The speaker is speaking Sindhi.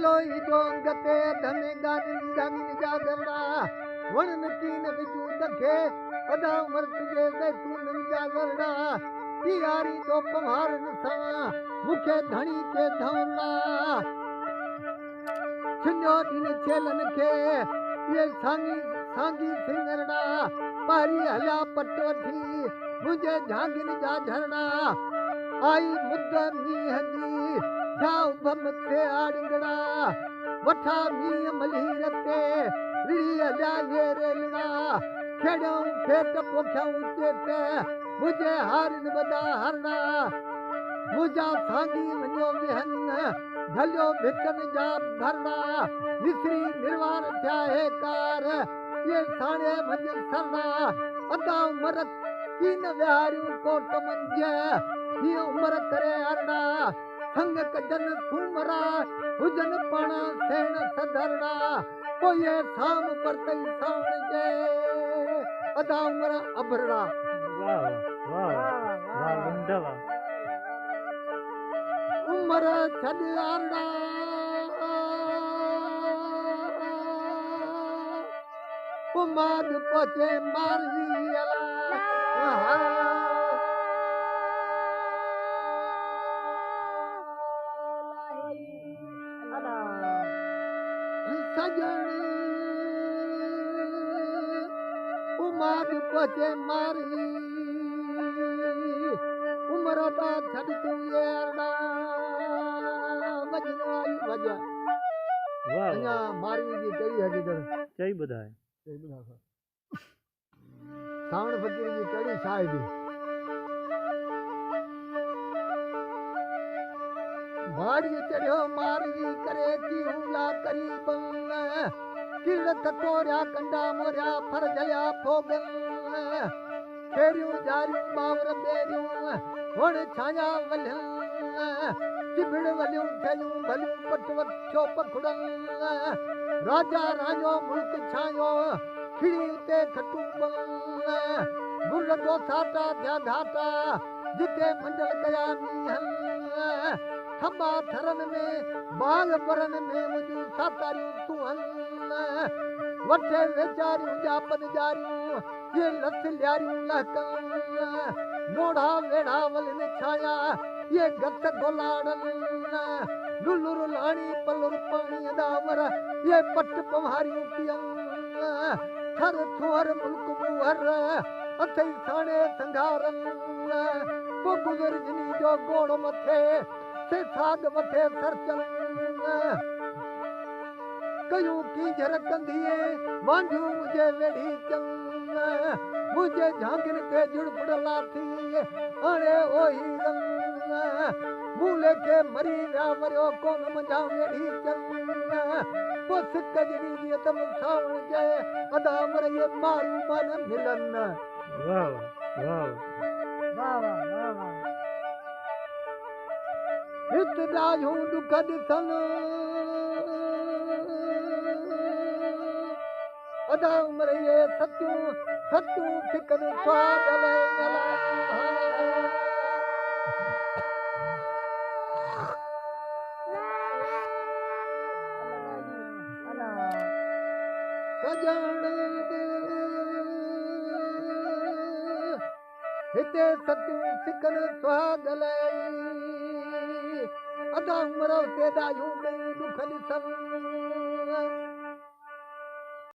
لوئي جو انگ تي اڌ ۾ گاڏين گامين جا گرڙا، وڻن ڪين وجود کي، ادا عمر تنهنجي زيتونن جا ذرڙا، پيئاريندو پنهوارن سان، مون کي ڌڻي ڪي ڌؤنرڙا. ڇنيو ڏين ڇيلن کي، اهي سانگي سانگي سڱرڙا، پهري هليا پٽ وٺي، منهنجي جهانگين جا جهرڙا. آئي مد مينهن جي، ٿيا اڀ مٿي آڙنگڙا، وٺا مينهن ملهير تي، رڙهي هليا اهي ريلڙا. کيڙيائون کيت پوکيائون چيت، منهنجي هارين وڏا هرڙا. منهنجا سانگي وڃيو ويهن، جهليو ڀٽن جا ڀرڙا. نسري نروار ٿيا هيڪار، اهي ساڻيهه منجهه سرڙا. ادا عمر ڪين ويهاريون ڪوٽ منجهه، هيء عمر ڪري ارڙا. سڱ ڪجن سومرا، هجن پاڻا سيڻ سڌرڙا. پوء سام پرتئي ساوڻ جي، ادا عمر اڀرڙا. واهه واهه واهه واهه لنڊ واهه. عمر ڇڏ ارڙا. پوء ماڳ پهچي ماروي الا. سڄڻ پوء ماڳ پهچي ماروي، عمر ادا ڇڏ تون اي ارڙا. وڄ نه آئي وڄ. واهه اڃا ماروي جي ڪهڙي حقيقت چئي ٻڌاء. چئي ٻڌاء. سانوڻ فقير جي ڪهڙي شاهدي. ماڙيء چڙهيو ماروي ڪري ڪيهون لا قريبن، ڪرڙ ڪڪوريا ڪنڊا موريا ڦر جهليا ڦوڳن، کيريون ڄاريون ٻاور ٻيريون وڻ ڇانيا ولهين، چڀڙ وليون ٿيليون ڀليون پٽ وٺيو پکڙن، راجا راڃو ملڪ ڇانيو کڙي اتي کٽون ٻن، گرڙ گوساٽا ٿيا گهاٽا جتي منڊل ڪيا مينهن، ٿٻا ٿرن ۾ باغ برن ۾ منهنجون ساتاريون سونهن، وٺي ويچاريون ڄاپن ڄاريون جي لس لياريون لهڪن، نوڙها ويڙها ولين ڇايا اهي گس گولاڙن، لولر لاڻي پلر پاڻيء ڏانور اهي پٽ پنهواريون پيئن، ٿر ٿوهر ملڪ ٻوهر اٿئي ساڻي سنگهارن، پوء گذر جني جو گوڙ مٿي سي ساڳ مٿي سرچن، ڪيون ڪينجهر ڪنڌيء وانڍيون منهنجي ويڙهي چن، منهنجي جهانگين تي جڙپڙ لاٿي آڻي اوهي رن، مون ليکي مري ويا وريو ڪونه منجهان ويڙهي چن، پوء سڪ جني جي ادم سانوڻ جي ادا مرئي مارون مان ملن. واهه واهه واهه واهه واهه واهه. هت ڏاڍيون ڏک ڏسن، ادا عمر اهي ستيون ستيون فڪر سهاڳل الا. سڄڻ هتي ستيون سکن سهاڳل ادا عمر اتي ڏاڍيون ڪيون ڏک ڏسن،